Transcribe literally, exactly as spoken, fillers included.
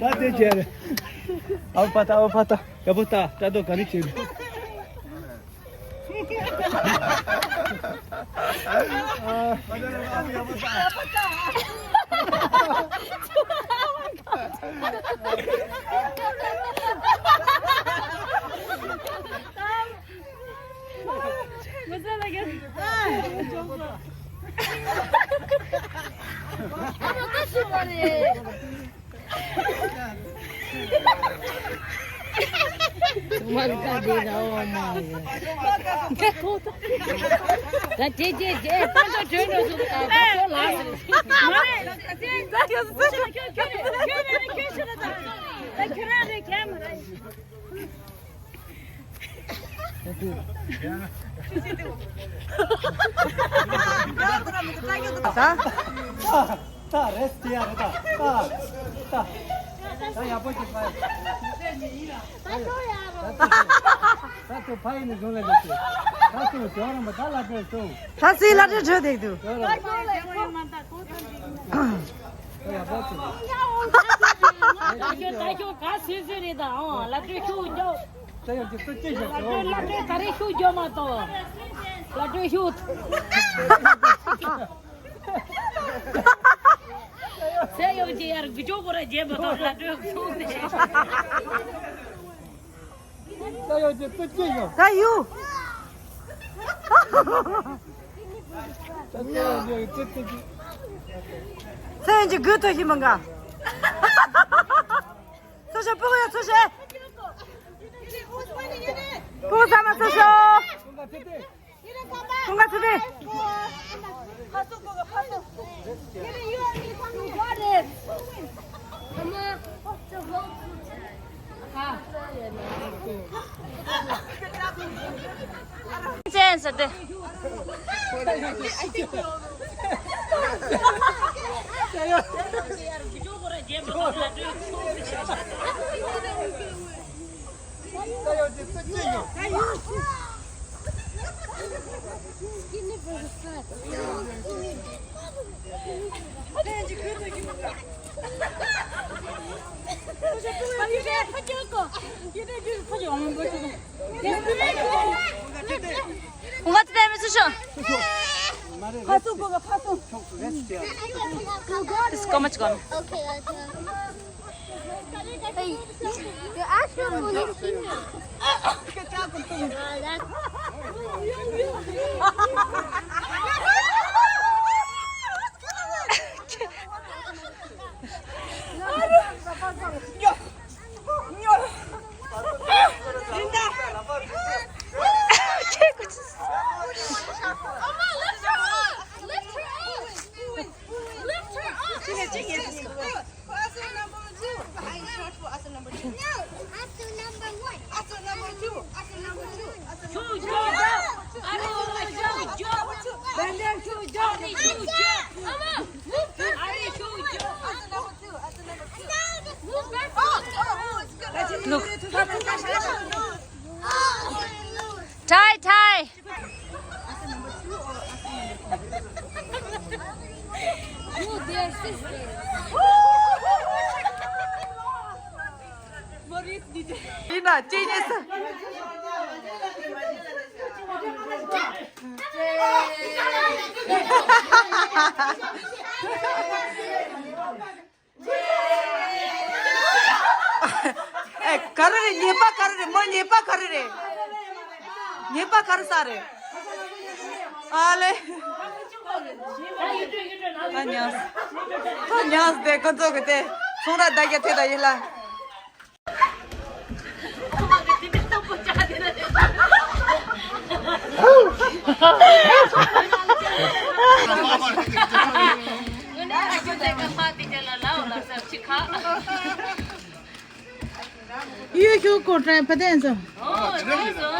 ད་དེ་བྱས་རེད། ཨ་ཕ་ད་ཨ་ཕ་ད་ཡག་པོ་ད་ད་དོ་ག་རེ་བྱེད། ད། ད། ད་རེས་དེ་ཡ་རེད་ད། ད། ད། ད་ཡག་པོ་ཅིག་ཕ། ད་ཚོ་ཕ་ཡིན་ནས་བཟུང་ལས་ལས་ཏེ། ད་ཚོ་དེ་བ་རམ་པ་ད་ལ་སྤྲོད་སོང་། ད་སྲིད་ལ་སྤྲོད་བྲོས་དེ་འདུག་ད་ཡག་པོ་ཅིག་ད་ཁྱོད་ད་ཁྱོད་ག་སུས་སུས་རེད་ད། ཨང་ལ་སྤྲོད་ཤུགས་རྒྱོབ། ད་ཡག་ཅིག་ཏུ་ཅི་ཞིག་ལ་སྤྲོད་ལ་སྤྲོད་ད་རེས་ཤུགས་རྒྱོབ་མ་གཏོགས། ལ་སྤྲོད་ཤུགས། ས་ཡོམ་གྱི་ཡར་དགུ་ཅོག་གོ་ར་རྒྱས་པ་དང་ལ་སྤྲོད་ཚུགས་ཏེ། ས་ཡོམ་གྱི་ཏུ་ཅི་ཡོང་། ད་ཡུ། ས་ཡོམ་གྱི་ཏུ་ཅི་ཅི། ས་ཡོམ་གྱི་དགུ་ཏུ་ཞིག་མ་འགའ། ཚོ་ཞེ་པོ་ཡ་ཚོ་ཞེ། པོ་ས་མ་ཚོ་ཞོ། ཁོང་ག་ཚོད་དེ། ཅན་ཟེར་ཏེ། ཁོང་ག་ཚོད་དེ་མི་ཚུགས་ཤོག་ཕ་སུ་གོ་ག་ཕ་སུ། This is how much gone. Hey, you asked for money. Look. Tie, tie. ཡིན་ན་ཅི་ཉེ་ས། ཨེ། ག་རེ་རེད། ཉེས་པ་ག་རེ་རེད། མོ་ཉེས་པ་ག་རེ་རེད། ཉེས་པ་ག་རེ་ས་རེད། ཨ་ལེ། ད་ཉམས། ད་ཉམས་ཏེ་ཁོ་ཚོ་གི་དེ་ཚོང་ར་བདག་རྒྱ་དེ་ད་ཡིན་ལ། ཡུལ་ཤུགས་སྐོར་དྲན་པ་དན་ཚོ། ཨོ། དེ་ཚོ།